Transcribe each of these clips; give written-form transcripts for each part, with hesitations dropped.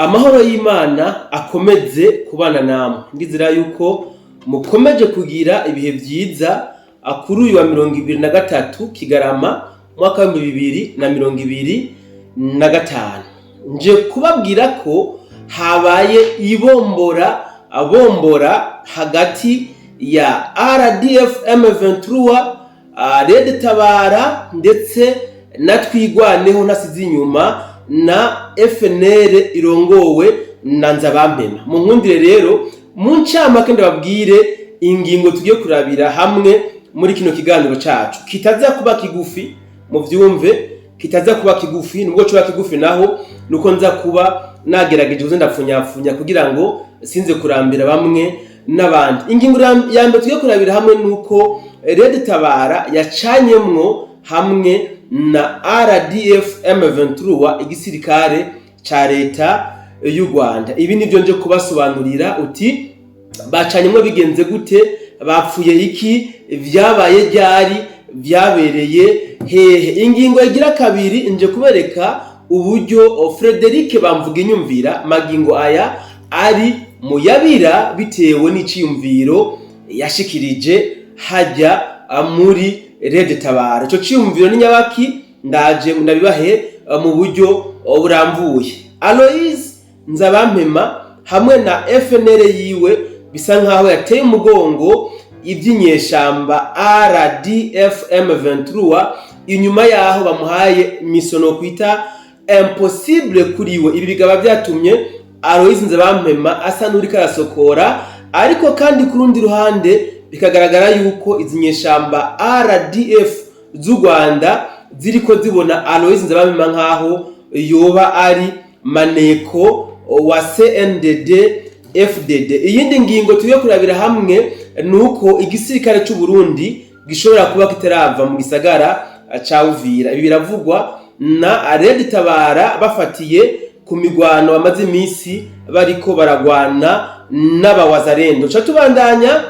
Amahoro y'Imana akomeze kubana namwe. Ndizera yuko mukomeje kugira ibihe vyiza kuri uyu wa 23 Kigarama umwaka wa 2025. Nje kubabwira ko habaye ibombora bombora hagati ya RDF M23, Red Tabara ndetse na Twigwaneho ntasize inyuma na FNL irongowe na Nzabampema. Mu nkundire rero mu ncamake ndababwire ingingo tugiye kurabira hamwe muri kino kiganiro cacu kitaza kuba kigufi, muvyumve, kitaza kuba kigufi. Nubwo coba kigufi naho nuko nza kuba nagerageje kuza ndapfunyapfunya kugira ngo sinze kurambira bamwe n'abandi. Ingingo ya mbere tugiye kurabira hamwe nuko Red Tabara yacanyemwo hamwe na RDF M23, igisirikare ca leta y'u Rwanda. Ibi nivyo nje kubasobanurira, uti bacanyemwo bigenze gute, bapfuye iki, vyabaye ryari, vyabereye hehe. Ingingo igira kabiri, nje kubereka uburyo Frederic Bamvuginyumvira magingo aya ari muyabira bitewe n'iciyumviro yashikirije hajya muri Red Tabara. Ico ciyumviro ni nyabaki? Ndaje ndabibahe mu buryo burambuye. Aloise Nzabampema hamwe na FNL yiwe bisa nkaho yateye umugongo iby'inyeshamba RDF M23 inyuma yaho bamuhaye mission no kwita impossible kuri we. Ibi bikaba byatumye Aloise Nzabampema asa n'uriko arasokora, ariko kandi ku rundi ruhande bikagaragara yuko izi nyeshamba RDF z'u Rwanda ziriko zibona Aloise Nzabampema nkaho yoba ari maneko wa CNDD FDD. Iyindi ngingo tugiye kurabira hamwe nuko igisirikare c'u Burundi gishobora kuba kitarava mu gisagara ca Uvira. Ibi biravugwa na Red Tabara bafatiye ku migwano bamaze imisi bariko baragwana n'abawazarendo. Ca tubandanya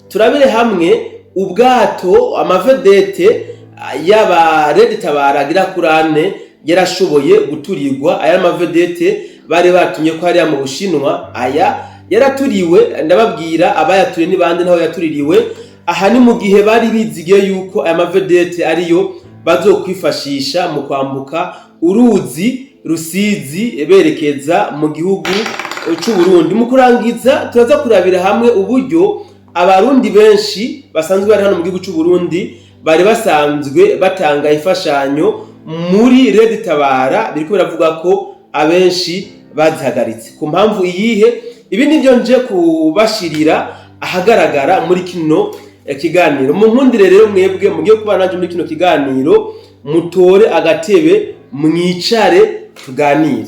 turabire hamwe ubwato amavedete y'aba Red Tabara agira kurane yarashoboye guturirwa. Aya mavedete bari batumye ko hariya mu Bushinwa, aya yaraturiwe, ndababwira abayaturiye ni bande naho yatuririwe. Aha ni mu gihe bari bizigiye yuko aya mavedete ariyo bazokwifashisha mu kwambuka uruzi Rusizi berekeza mu gihugu c'u Burundi. Mu kurangiza turaza kurabira hamwe uburyo abarundi benshi basanzwe bari hano mu gihugu c'u Burundi bari basanzwe batanga imfashanyo muri Red Tabara, biriko biravuga ko abenshi bazihagaritse ku mpamvu iyihe. Ibi nivyo nje kubashirira ahagaragara muri kino kiganiro. Mu nkundire rero mwebwe mugiye kubana nanje muri kino kiganiro, mutore agatebe mwicare tuganire,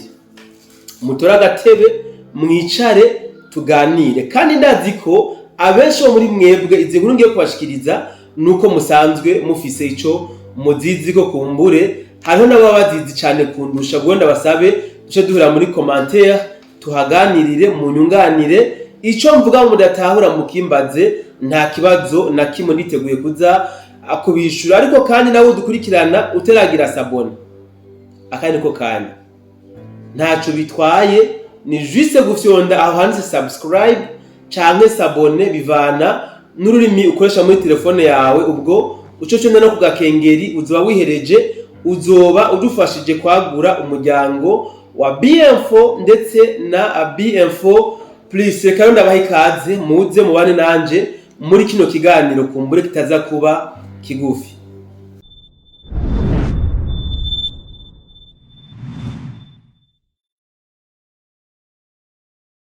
mutore agatebe mwicare tuganire. Kandi ndazi ko abenshi bo muri mwebwe izi nkuru ngiye kubashikiriza nuko musanzwe mufise ico muzizi ko kumbure hariho n'ababa bazizi cane kundusha. Ubwo ndabasabe duce duhura muri commentaire tuhaganirire, munyunganire ico mvuga mudatahura mukimbaze, nta kibazo na kimwe, niteguye kuza kubishura. Ariko kandi nawe udukurikirana uteragira s'abonner, aka niko kanya, ntaco bitwaye, ni juste gufyonda aho handitse subscribe canke s'abonner bivana n'ururimi ukoresha muri telefone yawe. Ubwo uco cyo no kugakengeri uzoba wihereje, uzoba udufashije kwagura umuryango wa BM4 ndetse na BM4 Plus. Reka ndabaha ikaze muze mubane nanje muri kino kiganiro kumbure kitaza kuba kigufi.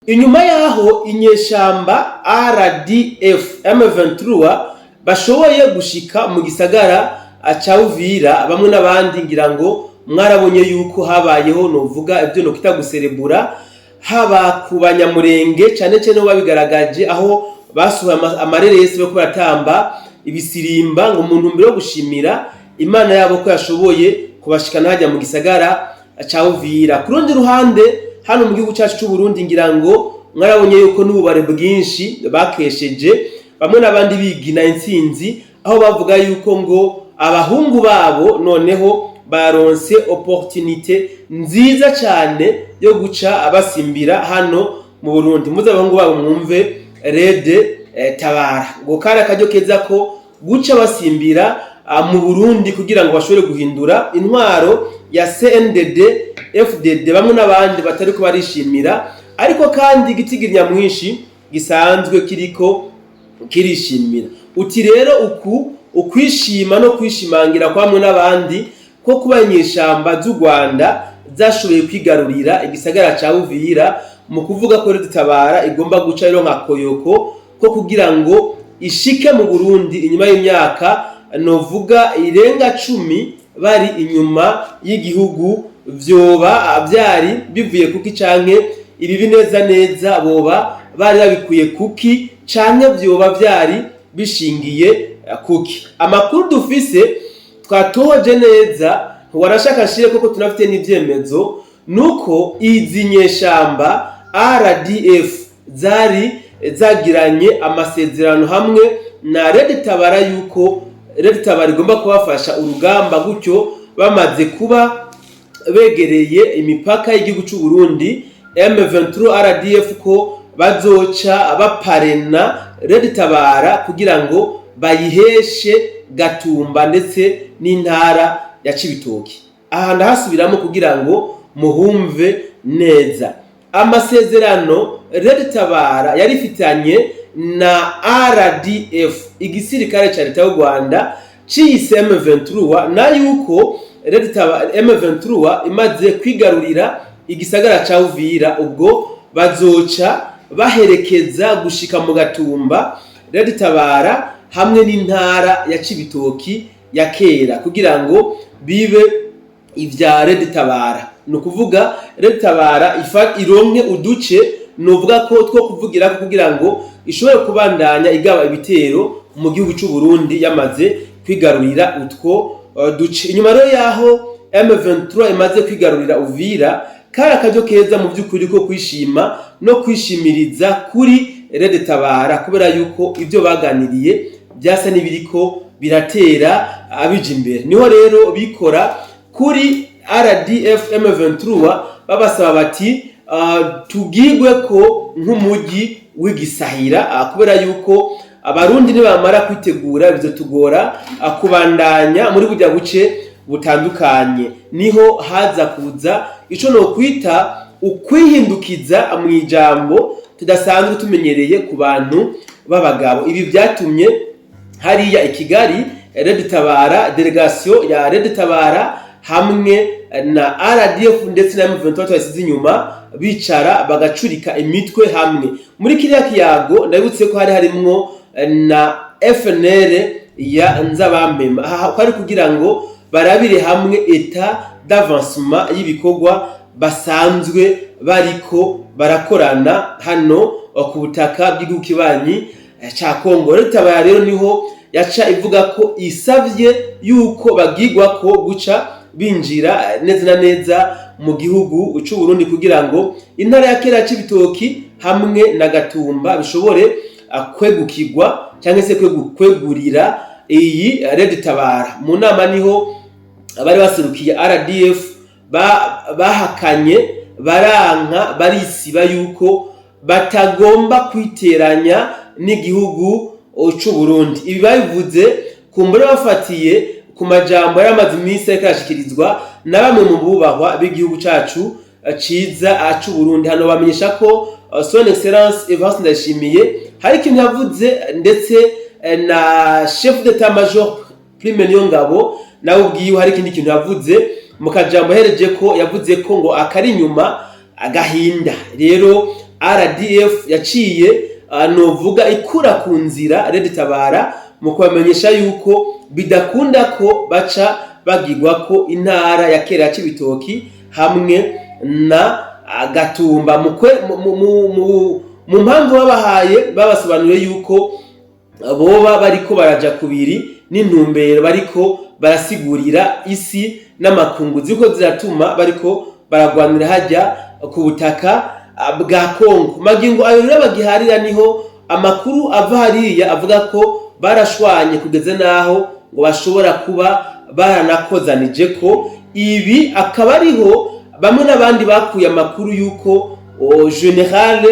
Inyuma yaho inyeshamba RDF M23 bashoboye gushika mu gisagara ca Uvira, bamwe n'abandi ngira ngo mwarabonye yuko habayeho novuga ibyo nokwita guserebura, haba ku banyamurenge cane cane babigaragaje aho basuye amareresi bariko baratamba ibisirimba ngo mu ntumbero yo gushimira Imana yabo ko yashoboye kubashikana hajya mu gisagara ca Uvira. Ku rundi ruhande hano mu gihugu cyacu c'u Burundi ngira ngo mwarabonye yuko n'ububare bwinshi bakesheje bamwe n'abandi bigina intsinzi, aho bavuga yuko ngo abahungu babo noneho Baronse opportunité nziza cyane yo guca basimbira hano mu Burundi. Muze abahungu babo mwumve Red Tabara ngo kari akaryo keza ko guca basimbira mu Burundi kugira ngo bashobore guhindura intwaro ya CNDD FDD, bamwe n'abandi batari ko barishimira, ariko kandi igitigiri nyamwinshi gisanzwe kiriko kirishimira. Uti rero uku ukwishima no kwishimangira kwamwe n'abandi ko kuba inyeshamba z'u Rwanda zashoboye kwigarurira igisagara ca Uvira, mu kuvuga ko Red Tabara igomba guca rero nka koyoko ko kugira ngo ishike mu Burundi inyuma y'imyaka novuga irenga 10 bari inyuma y'igihugu, vyoba vyari bivuye kuki, canke ibi bineza neza boba bari babikuye kuki, canke vyoba vyari bishingiye kuki? Amakuru dufise twatohoje neza, warashaka nshire koko tunafite n'ivyemezo, nuko izi nyeshamba RDF zari zagiranye amasezerano hamwe na Red Tabara yuko Red Tabara igomba kubafasha urugamba, gutyo bamaze kuba begereye imipaka y'igihugu c'u Burundi, M23 RDF ko bazoca baparena Red Tabara kugira ngo bayiheshe Gatumba ndetse n'intara ya Cibitoki. Aha ndahasubiramo kugira ngo muhumve neza. Amasezerano Red Tabara yari ifitanye na RDF, igisirikare ca leta y'u Rwanda ciyise M23, na yuko Red Tabara M23 imaze kwigarurira igisagara ca Uvira, ubwo bazoca baherekeza gushika mu Gatumba Red Tabara hamwe n'intara ya Cibitoki ya kera kugira ngo bibe ivya Red Tabara. Ni ukuvuga Red Tabara ironke uduce nuvuga ko two kuvugira kugira ngo ishobore kubandanya igaba ibitero mu gihugu c'u Burundi yamaze kwigarurira utwo duce. Inyuma rero yaho M23 imaze kwigarurira Uvira, kari akaryo keza mu by'ukuri ko kwishima no kwishimiriza kuri Red Tabara, kubera yuko ibyo baganiriye byasa n'ibiriko biratera abija imbere. Niho rero bikora kuri RDF M23 babasaba bati tugigwe ko nk'umujyi w'igisahira, kubera yuko Abarundi nibamara kwitegura bizotugora kubandanya muri burya buce butandukanye. Niho haza kuza ico nokwita ukwihindukiza mu ijambo tudasanzwe tumenyereye ku bantu b'abagabo. Ibi byatumye hariya i Kigali Red Tabara, délégation ya Red Tabara hamwe na RDF ndetse na M23 basize inyuma, bicara bagacurika imitwe hamwe muri kiriya kiyago. Ndabutse ko hari harimwo na FNL ya Nzabampema. Aha kwari kugira ngo barabire hamwe état d'avancement y'ibikorwa basanzwe bariko barakorana hano ku butaka bw'igihugu kibanyi ca Kongo. Red Tabara rero niho yaca ivuga ko isavye yuko bagigwa ko guca binjira neza na neza mu gihugu c'u Burundi kugira ngo intara ya kera Cibitoki hamwe na Gatumba bishobore kwegukirwa cyangwa se kwegurira iyi Red Tabara. Mu nama niho abari baserukiye RDF bahakanye, baranka, barisiba yuko batagomba kwiteranya n'igihugu c'u Burundi. Ibi babivuze kumbure bafatiye ku majambo yari amaze iminsi ariko arashikirizwa na bamwe mu bubahwa b'igihugu cacu ciza c'u Burundi. Hano bamenyesha ko Son Excellence Evariste Ndayishimiye hari ikintu yavuze, ndetse na chef d'état major Prime Niyongabo nawe ubwiwe hari ikindi kintu yavuze mu kajambo hereje ko yavuze ko ngo akari inyuma agahinda. Rero RDF yaciye novuga ikura ku nzira Red Tabara mu kubamenyesha yuko bidakunda ko baca bagirwa ko intara ya kera ya Cibitoki hamwe na Gatumba. Mu mpamvu babahaye, babasobanuriye yuko boba bariko baraja kubiri n'intumbero bariko barasigurira isi n'amakungu ziko ziratuma bariko baragwanira hajya ku butaka bwa Kongo. Magingo ayo rero bagiharira, niho amakuru ava hariya avuga ko barashwanye kugeza naho ngo bashobora kuba Baranakozanije ko ibi, akaba ariho bamwe n'abandi bakuye amakuru y'uko général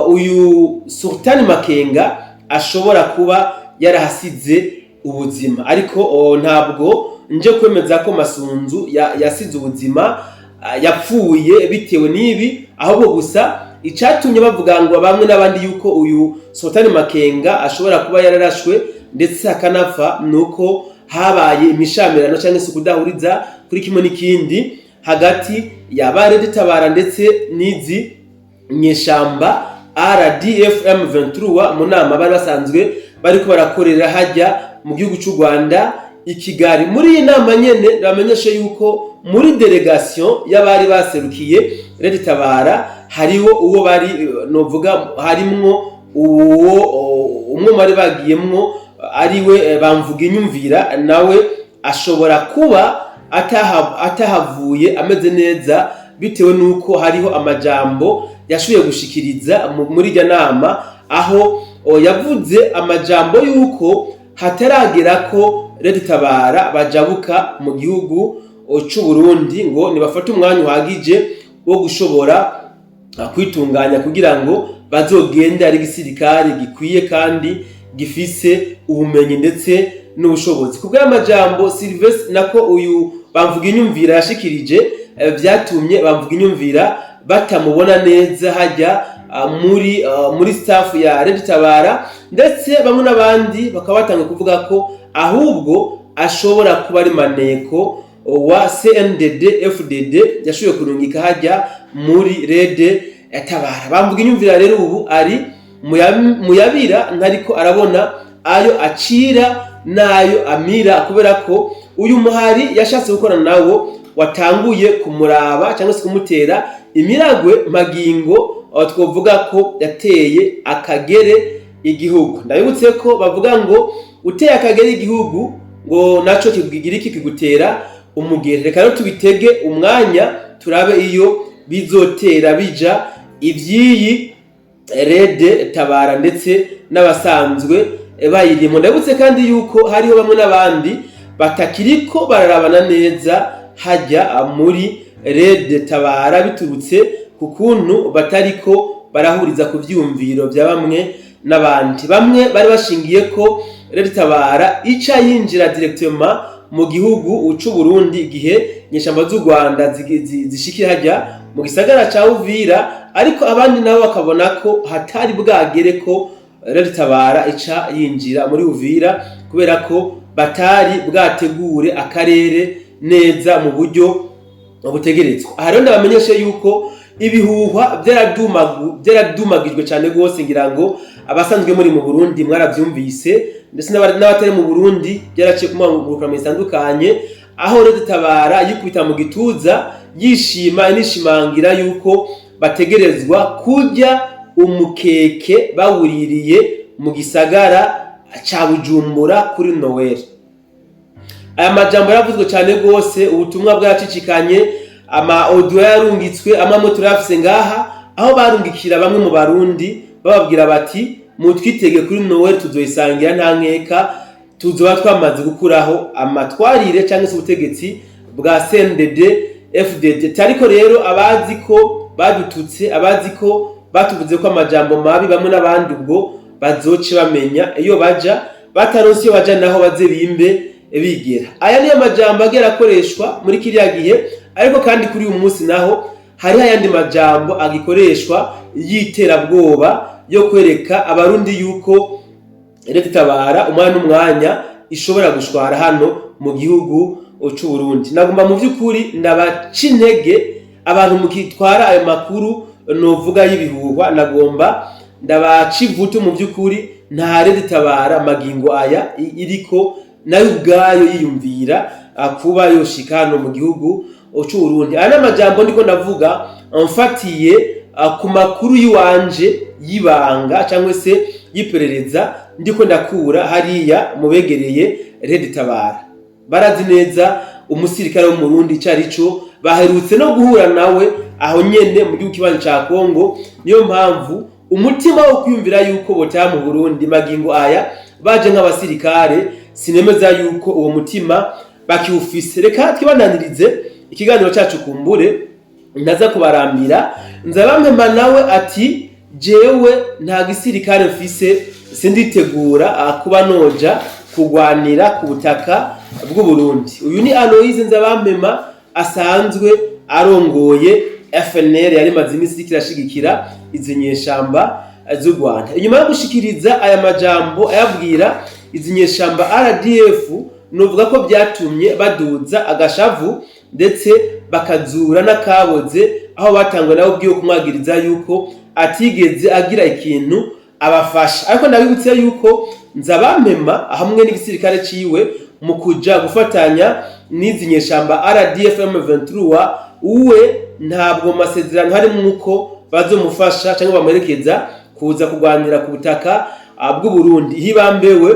uyu Sultan Makenga ashobora kuba yarahasize ubuzima. Ariko ntabwo nje kwemeza ko Masunzu yasize ubuzima, yapfuye bitewe n'ibi. Ahubwo gusa icatumye bavuga ngo bamwe n'abandi yuko uyu Sultan Makenga ashobora kuba yararashwe ndetse akanapfa, nuko habaye imishamirano cyangwa se kudahuriza kuri kimwe n'ikindi hagati ya ba Tabara ndetse n'izi nyeshamba RDF M23 mu nama bari basanzwe bariko barakorera hajya mu gihugu cy'u Rwanda i Kigali. Muri iyi nama nyene, bamenyeshe yuko muri délégation y'abari baserukiye Red Tabara hariho uwo bari, novuga harimwo uwo umwe mu bari bagiyemwo, ariwe Bamvuga Inyumvira. Nawe ashobora kuba atahavuye ameze neza, bitewe n'uko hariho amajambo yashoboye gushikiriza muri irya nama, aho yavuze amajambo y'uko hataragera ko Red Tabara bajabuka mu gihugu c'u Burundi, ngo nibafate umwanya uhagije wo gushobora kwitunganya kugira ngo bazogende ari igisirikare gikwiye kandi gifise ubumenyi ndetse n'ubushobozi. Kubwo majambo Sylvestre, nako uyu Bamvuga Inyumvira yashikirije, vyatumye Bamvuga Inyumvira batamubona neza hajya muri staff ya Red Tabara, ndetse bamwe n'abandi bakaba batanga kuvuga ko ahubwo ashobora kuba ari maneko wa CNDD FDD yashoboye kurungika hajya muri Red Tabara. Bamvuga Inyumvira rero ubu ari muyabira, ntariko arabona ayo acira n'ayo amira, kubera ko uyu muhari yashatse gukorana nawo watanguye kumuraba cyangwa se kumutera imiragwe. Magingo aho twovuga ko yateye akagere igihugu. Ndabibutse ko bavuga ngo uteye akagere igihugu, ngo naco kikugira iki? Kigutera umugere. Reka rero tubitege umwanya, turabe iyo bizotera bija ivy'iyi Red Tabara ndetse n'abasanzwe bayirimo. Ndabutse kandi yuko hariho bamwe n'abandi batakiriko bararabana neza hajya muri Red Tabara, biturutse ku kuntu batariko barahuriza ku vyiyumviro vya bamwe n'abandi. Bamwe bari bashingiye ko Red Tabara ica yinjira directement mu gihugu c'u Burundi igihe inyeshamba z'u Rwanda zishikira hajya mu gisagara ca Uvira, ariko abandi nabo bakabona ko hatari bwagere ko Red Tabara ica yinjira muri Uvira, kubera ko batari bwategure akarere neza mu buryo butegerezwa. Aha rero ndabamenyeshe yuko ibihuhwa byaradumagijwe cyane rwose. Ngira ngo abasanzwe muri mu Burundi mwaravyumvise, ndetse n'abatari mu Burundi byaraciye ku ngurukanabumenyi zitandukanye, aho Red Tabara yikubita mu gituza, yishima, inishimangira yuko bategerezwa kurya umukeke bawuririye mu gisagara ca Bujumbura kuri Noel. Aya majambo yaravuzwe cyane rwose, ubutumwa bwaracicikanye, ama audio yarungitswe, amwe turayafise ngaha, aho barungikira bamwe mu Barundi bababwira bati: "Mutwitege kuri Noel, tuzoyisangira nta nkeka, tuzoba twamaze gukuraho amatwarire cyangwa se ubutegetsi bwa CNDD FDD." Ariko rero abazi ko badututse, abazi ko batuvuze ko amajambo mabi, bamwe n'abandi ubwo bazoce bamenya iyo baja. Bataronse iyo baja naho, baze bimbe bigera. Aya niyo majambo agera akoreshwa muri kiriya gihe. Ariko kandi kuri uyu munsi naho hariho ayandi majambo agikoreshwa y'iterabwoba yo kwereka Abarundi yuko Leta Itabara umwanya n'umwanya ishobora gushwara hano mu gihugu c'u Burundi. Nagomba mu vy'ukuri ndabaca intege abantu mukitwara ayo makuru novuga y'ibihuhwa, nagomba ndabaca ivutu. Mu vy'ukuri nta Leta Itabara magingo aya iriko nayo ubwayo yiyumvira kuba yoshika hano mu gihugu c'u Burundi. Aya n'amajambo ndiko ndavuga mfatiye ku makuru y'iwanje y'ibanga cyangwa se y'iperereza ndiko ndakura hariya mu begereye Red Tabara. Barazi neza umusirikare w'Umurundi ico arico, baherutse no guhura nawe aho nyene mu gihugu kibanyi ca Kongo. Niyo mpamvu umutima wo kwiyumvira yuko botaha mu Burundi magingo aya baje nk'abasirikare, sinemeza yuko uwo mutima Bakiwufise. Reka twibandanirize ikiganiro cyacu, kumbure ndaza kubarambira. Nzabampema nawe ati: "Jewe nta gisirikare mfise, sinditegura kuba noja kugwanira ku butaka bw'u Burundi." Uyu ni Aloise Nzabampema asanzwe arongoye FNL, yari maze iminsi iriko irashigikira izi nyeshamba z'u Rwanda. Inyuma yo gushikiriza aya majambo ayabwira izi nyeshamba RDF, nuvuga ko byatumye baduza agashavu, ndetse bakazura n'akaboze, aho batangwe nawe ubwiwe kumwagiriza yuko atigeze agira ikintu abafasha. Ariko ndabibutse yuko Nzabampema hamwe n'igisirikare ciwe, mu kuja gufatanya n'izi nyeshamba RDF M23, uwe ntabwo mu masezerano harimo uko bazomufasha cyangwa bamuherekeza kuza kurwanira ku butaka bw'u Burundi. Hibambewe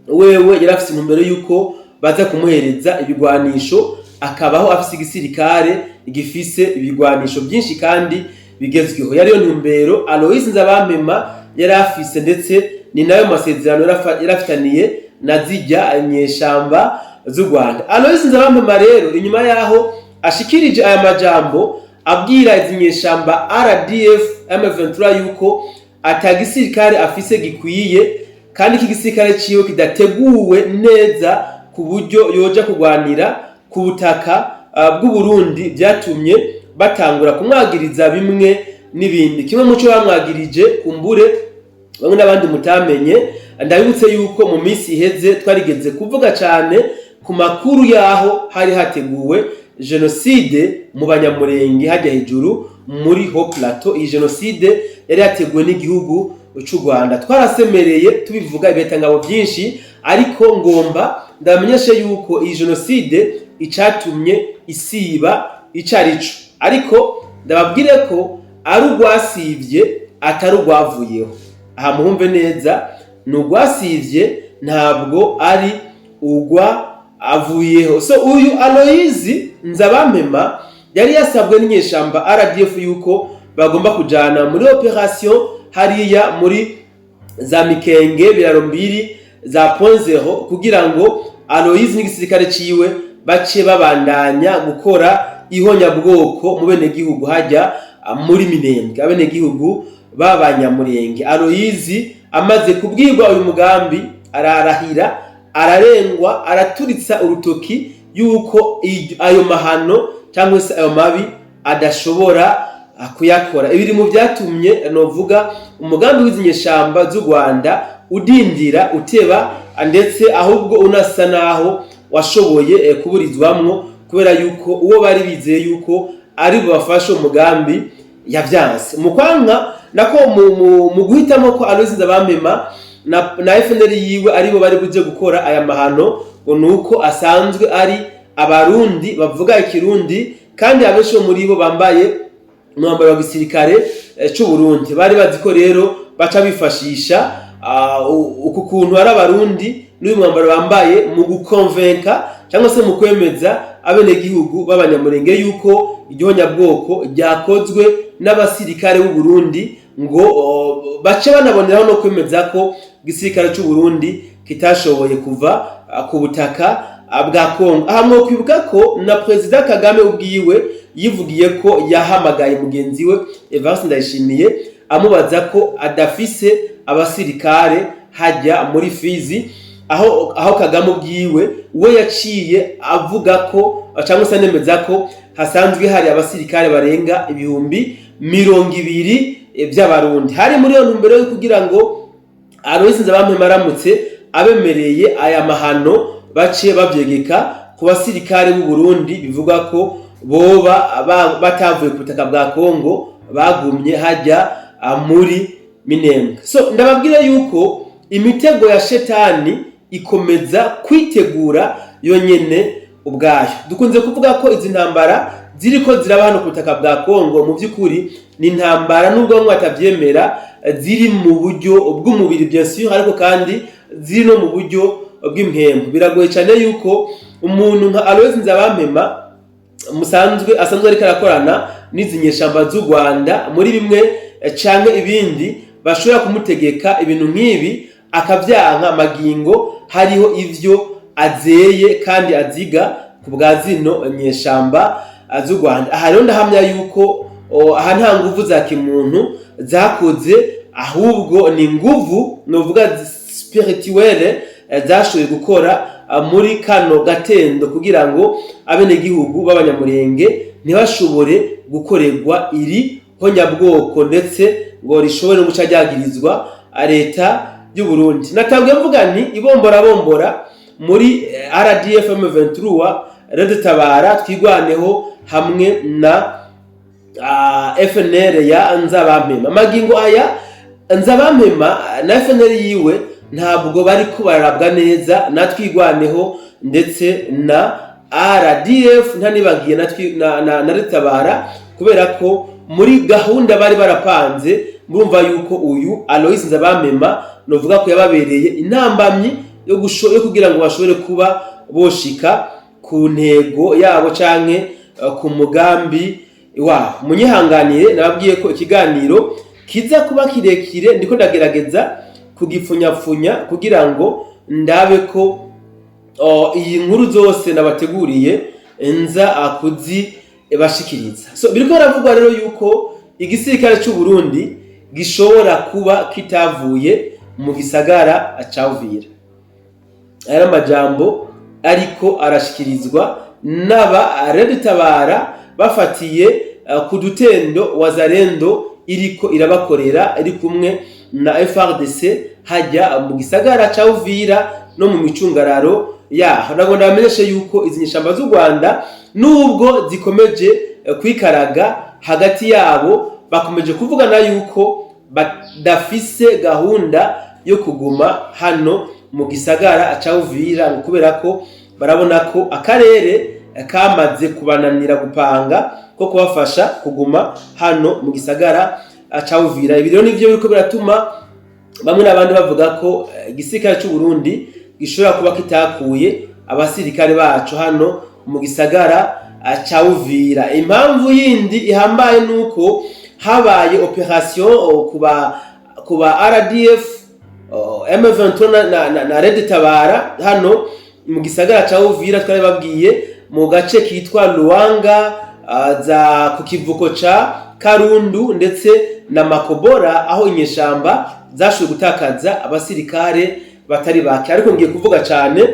wewe yari afise intumbero yuko baza kumuhereza ibigwanisho, akabaho afise igisirikare gifise ibigwanisho byinshi kandi bigezweho. Yariyo ntumbero Alois Nzabampema yari afise, ndetse ni nayo masezerano yari afitaniye na zirya nyeshamba z'u Rwanda. Alois Nzabampema rero, inyuma yaho ashikirije aya majambo abwira izi nyeshamba RDF M23 yuko ata gisirikare afise gikwiye, kandi iki gisirikare ciwe kidateguwe neza ku buryo yoja kurwanira ku butaka bw'u Burundi, byatumye batangura kumwagiriza bimwe n'ibindi. Kimwe mu cyo bamwagirije, kumbure bamwe n'abandi mutamenye, ndabibutse yuko mu minsi iheze twarigeze kuvuga cyane ku makuru yaho hari hateguwe jenoside mu Banyamurenge hajya hejuru muri Haut Plateau. Iyi jenoside yari yateguwe n'igihugu c'u Rwanda. Twarasemereye tubivuga ibetangabo byinshi, ariko ngomba ndamenyeshe yuko iyi jenoside icatumye isiba icarico, ariko ndababwire ko ari urwasivye, atari urwavuyeho. Aha muhumve neza, ni urwasivye, ntabwo ari ugwa avuyeho. So uyu Aloyizi Nzabampema yari yasabwe n'inyeshamba RDF yuko bagomba kujana muri operation hariya muri za Mikenge, Biraro Mbiri, za Point Zero, kugira ngo Aloyizi n'igisirikare ciwe bace babandanya gukora ihonyabwoko mu benegihugu hajya muri Minembwe, abenegihugu b'Abanyamurenge. Aloyizi amaze kubwirwa uyu mugambi, ararahira, ararengwa, araturitsa urutoki yuko ayo mahano cyangwa se ayo mabi adashobora kuyakora. Ibiri mu byatumye novuga umugambi w'izi nyeshamba z'u Rwanda udindira, uteba, ndetse ahubwo unasa naho washoboye kuburizwamwo, kubera yuko uwo bari bizeye yuko ari bubafashe umugambi yavyanse mu kwanka nako mu guhitamo ko Aloys Nzabampema na FNL yiwe aribo bari buje gukora aya mahano, ngo nuko asanzwe ari Abarundi bavuga Ikirundi, kandi abenshi bo muri bo bambaye umwambaro wa gisirikare c'u Burundi. Bari bazi ko rero baca bifashisha uku kuntu ari Abarundi n'uyu mwambaro bambaye mu gukonvenka cyangwa se mu kwemeza abenegihugu b'Abanyamurenge yuko igihonyabwoko ryakozwe n'abasirikare b'u Burundi, ngo bace banaboneraho no kwemeza ko igisirikare c'u Burundi kitashoboye kuva ku butaka bwa Kongo. Aha mwokwibuka ko na Perezida Kagame ubwiwe yivugiye ko yahamagaye mugenzi we Evariste Ndayishimiye, amubaza ko adafise abasirikare hajya muri Fizi, aho Kagame ubwiwe we yaciye avuga ko cyangwa se anemeza ko hasanzwe hari abasirikare barenga 20,000 by'Abarundi. Hari muri iyo ntumbero yo kugira ngo Aloys Nzabampema aramutse abemereye aya mahano, bace bavyegeka ku basirikare b'u Burundi bivuga ko boba batavuye ku butaka bwa Kongo, bagumye hajya muri Minembwe. So ndababwira yuko imitego ya shetani ikomeza kwitegura yonyene ubwayo. Dukunze kuvuga ko izi ntambara ziriko ziraba hano ku butaka bwa Kongo, mu by'ukuri ni intambara, nubwo bamwe batavyemera, ziri mu buryo bw'umubiri bien sûr, ariko kandi ziri no mu buryo bw'impwemu. Biragoye cyane yuko umuntu nka Aloys Nzabampema musanzwe asanzwe ariko arakorana n'izi nyeshamba z'u Rwanda muri bimwe canke ibindi, bashobora kumutegeka ibintu nk'ibi akavyanka magingo hariho ivyo. azeye kandi aziga ku bwa zino nyeshamba z'u Rwanda. Aha rero ndahamya yuko aha nta nguvu za kimuntu zakoze, ahubwo ni nguvu novuga spirituelle zashoboye gukora muri kano gatendo kugira ngo abenegihugu b'Abanyamurenge ntibashobore gukorerwa iri honyabwoko, ndetse ngo rishobore no guca ryagirizwa leta y'u Burundi. Natanguye mvuga nti ibombora bombora muri RDF M23, Red Tabara, Twigwaneho hamwe na FNL ya Nzabampema. Magingo aya Nzabampema na FNL yiwe ntabwo bariko bararabwa neza na Twigwaneho ndetse na RDF, ntanibagiye na Red Tabara, kubera ko muri gahunda bari barapanze murumva yuko uyu Aloys Nzabampema novuga ko yababereye intambamyi yo kugira ngo bashobore kuba boshika ku ntego yabo canke ku mugambi wabo. Munyihanganire, nababwiye ko ikiganiro kiza kuba kirekire, ndiko ndagerageza kugipfunyapfunya kugira ngo ndabe ko iyi nkuru zose nabateguriye nza kuzibashikiriza. So biriko biravugwa rero yuko igisirikare c'u Burundi gishobora kuba kitavuye mu gisagara ca Uvira. Aya amajambo ariko arashikirizwa n'aba Red Tabara bafatiye ku dutendo Wazalendo iriko irabakorera iri kumwe na FARDC hajya mu gisagara ca Uvira no mu micungararo yaho. Nagomba ndabamenyeshe yuko izi nyeshamba z'u Rwanda, nubwo zikomeje kwikaraga hagati yabo, bakomeje kuvugana yuko badafise gahunda yo kuguma hano mu gisagara ca Uvira, ngo kubera ko barabona ko akarere kamaze kubananira gupanga ko kubafasha kuguma hano mu gisagara ca Uvira. Ibi rero nivyo biriko biratuma bamwe n'abandi bavuga ko igisirikare c'u Burundi gishobora kuba kitakuye abasirikare bacu hano mu gisagara ca Uvira. Impamvu yindi ihambaye nuko habaye opération kuba RDF, M23 na Red Tabara hano mu gisagara ca Uvira. Twari babwiye mu gace kitwa Luwanga, za ku kivuko ca Karundu ndetse na Makobora, aho inyeshamba zashoboye gutakaza abasirikare batari bake. Ariko ngiye kuvuga cyane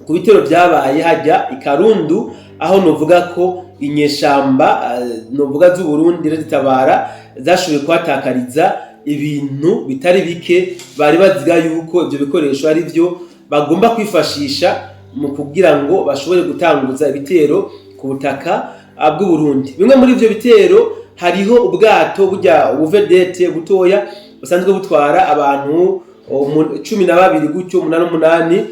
ku bitero byabaye hajya i Karundu, aho novuga ko inyeshamba novuga z'u Burundi, Red Tabara, zashoboye kuhatakariza ibintu bitari bike bari baziga yuko ibyo bikoresho ari byo bagomba kwifashisha mu kugira ngo bashobore gutanguza ibitero ku butaka bw'u Burundi. Bimwe muri ivyo bitero hariho ubwato burya ubuvedete butoya busanzwe butwara abantu 12 gutyo, umunani umunani,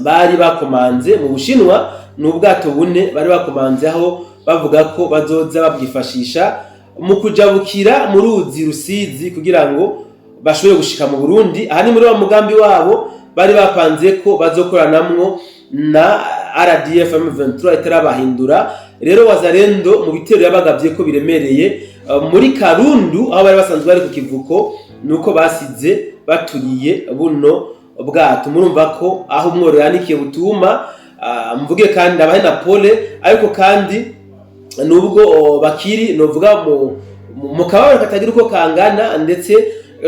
bari bakomanze mu Bushinwa. Ni ubwato bune bari bakomanze, aho bavuga ko bazoza babwifashisha mu kujabukira mu ruzi Rusizi kugira ngo bashobore gushika mu Burundi. Aha ni muri wa mugambi wabo bari bapanze ko bazokoranamwo na RDF M23 itarabahindura. Rero Wazalendo mu bitero yabagavye ko biremereye muri Karundu, aho bari basanzwe bari ku kivuko, nuko basize baturiye buno bwato. Murumva ko aho umworo yanikiye butuma. Mvuge kandi abahe na pole, ariko kandi nubwo bakiri novuga mu kababaro katagira uko kangana ndetse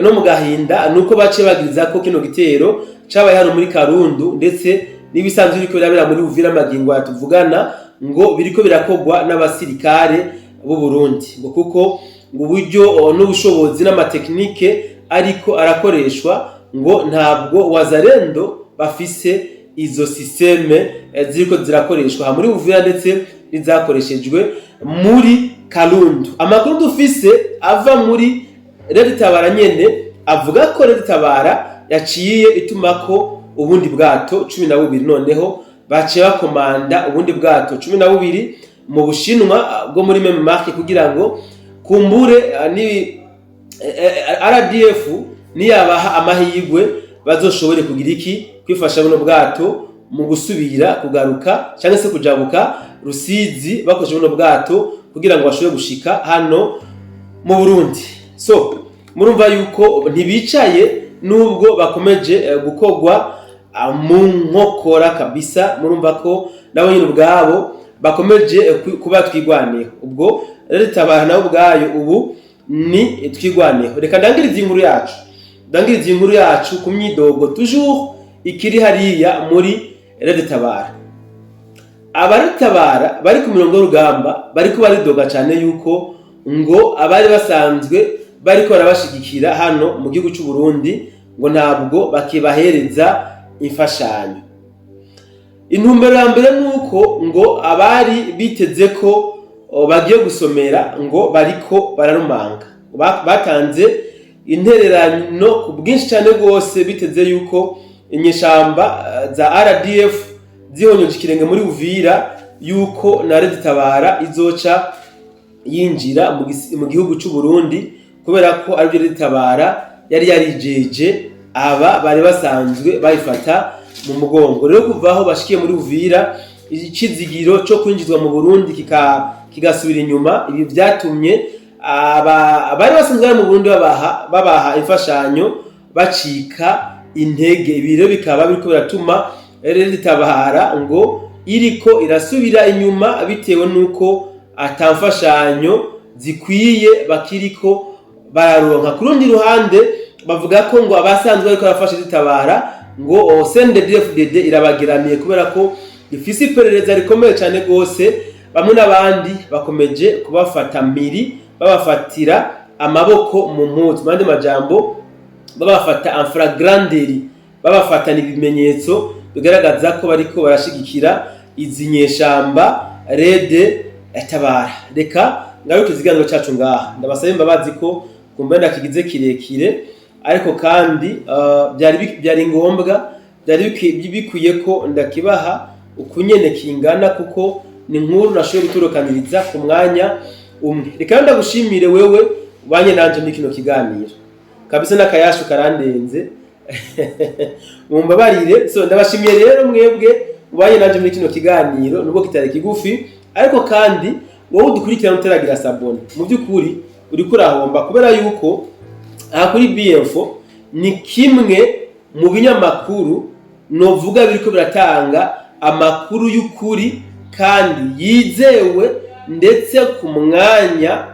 no mu gahinda, nuko baciye bagiriza ko kino gitero cabaye hano muri Karundu ndetse n'ibisanzwe biriko birabera muri Uvira magingo tuvugana, ngo biriko birakogwa n'abasirikare b'u Burundi, ngo kuko ngo uburyo n'ubushobozi n'amatekinike ariko arakoreshwa, ngo ntabwo Wazalendo bafise izo système ziriko zirakoreshwa aha muri Uvira ndetse n'izakoreshejwe muri Karundu. Amakuru dufise ava muri Red Tabara nyene avuga ko Red Tabara yaciye itumako ubundi bwato 12. Noneho baciye bakomanda ubundi bwato 12 mu Bushinwa bwo muri même marque, kugira ngo kumbure ni RDF niyabaha amahirwe bazoshobore kugira iki kwifasha buno bwato mu gusubira kugaruka cyangwa se kujabuka Rusizi bakoresheje buno bwato kugira ngo bashobore gushika hano mu Burundi. So murumva yuko ntibicaye nubwo bakomeje gukogwa mu nkokora kabisa. Murumva ko nabo nyine ubwabo bakomeje kuba Twigwaneho. Ubwo rero Tabara nabo ubwayo ubu ni Twigwaneho. Reka ndangirize inkuru yacu ku myidogo toujours ikiri hariya muri Red Tabara. Abaritabara bari ku mirongo y'urugamba bariko baridoga cyane yuko ngo abari basanzwe bariko barabashigikira hano mu gihugu cy'u Burundi ngo ntabwo bakibahereza imfashanyo. Intumbero ya mbere ni uko ngo abari biteze ko bagiye gusomera ngo bariko bararumanga. Batanze intererano ku bwinshi cyane rwose, biteze yuko inyeshamba za RDF zihonyoje ikirenge muri Uvira, yuko na Red Tabara izoca yinjira mu gihugu cy'u Burundi, kubera ko aribyo Red Tabara yari yarijeje aba bari basanzwe bayifata mu mugongo. Rero kuva aho bashikiye muri Uvira, icizigiro cyo kwinjizwa mu Burundi kigasubira inyuma. Ibi byatumye abari basanzwe bari mu Burundi babaha imfashanyo bacika intege. Ibi rero bikaba biriko biratuma Red Tabara ngo iriko irasubira inyuma, bitewe nuko ata mfashanyo zikwiye bakiriko bararonka. Ku rundi ruhande, bavuga ko ngo abasanzwe bariko barafasha Tabara ngo CNDD-FDD irabageramiye, kubera ko ifise iperereza rikomeye cyane rwose. Bamwe n'abandi bakomeje kubafata mpiri, babafatira amaboko mu mpuzu, mu yandi majambo babafata en flagrant délit, babafatana ibimenyetso bigaragaza ko bariko barashigikira izi nyeshamba Red Tabara. Reka ngaruke ikiganiro cacu ngaha. Ndabasaba imbabazi ko kumbe ndakigize kirekire, ariko kandi byari ngombwa, byari bikwiye ko ndakibaha ukunyene kingana, kuko ni inkuru nashoboye guturukaniriza ku mwanya umwe. Reka rero ndagushimire wewe ubanye nanje muri kino kiganiro kabisa, n'akayashu karandenze, mumbabarire. So ndabashimiye rero mwebwe ubanye nanje muri kino kiganiro, nubwo kitari kigufi. Ariko kandi wowe udukurikirana utaragira s'abonner, mu by'ukuri uriko urahomba, kubera yuko aha kuri BMFO ni kimwe mu binyamakuru novuga biriko biratanga amakuru y'ukuri kandi yizewe, ndetse ku mwanya,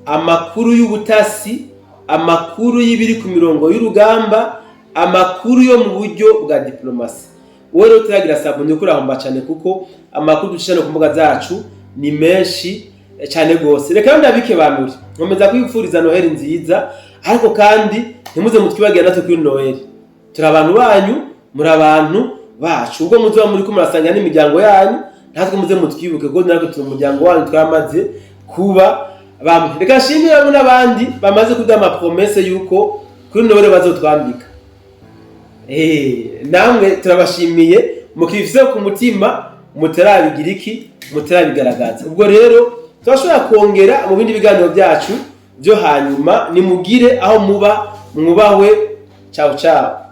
amakuru y'ubutasi, amakuru y'ibiri ku mirongo y'urugamba, amakuru yo mu buryo bwa diplomasi. Wowe rero utaragira s'abonner, uriko urahomba cyane, kuko amakuru ducisha no ku mbuga zacu ni menshi cyane rwose. Reka rero ndabikebanure, nkomeza kwifuriza Noheli nziza, ariko kandi ntimuze mutwibagira natwe kuri Noheli. Turi abantu banyu, muri abantu bacu. Ubwo muzoba muriko murasangira n'imiryango yanyu, natwe muze mutwibuke, kuko natwe turi umuryango wanyu, twamaze kuba bamwe. Reka nshimire bamwe n'abandi bamaze kuduha ama promesses yuko kuri Noheli bazotwambika. Namwe turabashimiye, mukifise ku mutima, mutarabigira iki, mutarabigaragaza. Ubwo rero turashobora kongera mu bindi biganiro byacu byo hanyuma. Nimugire aho muba mwubahwe. Ciao ciao.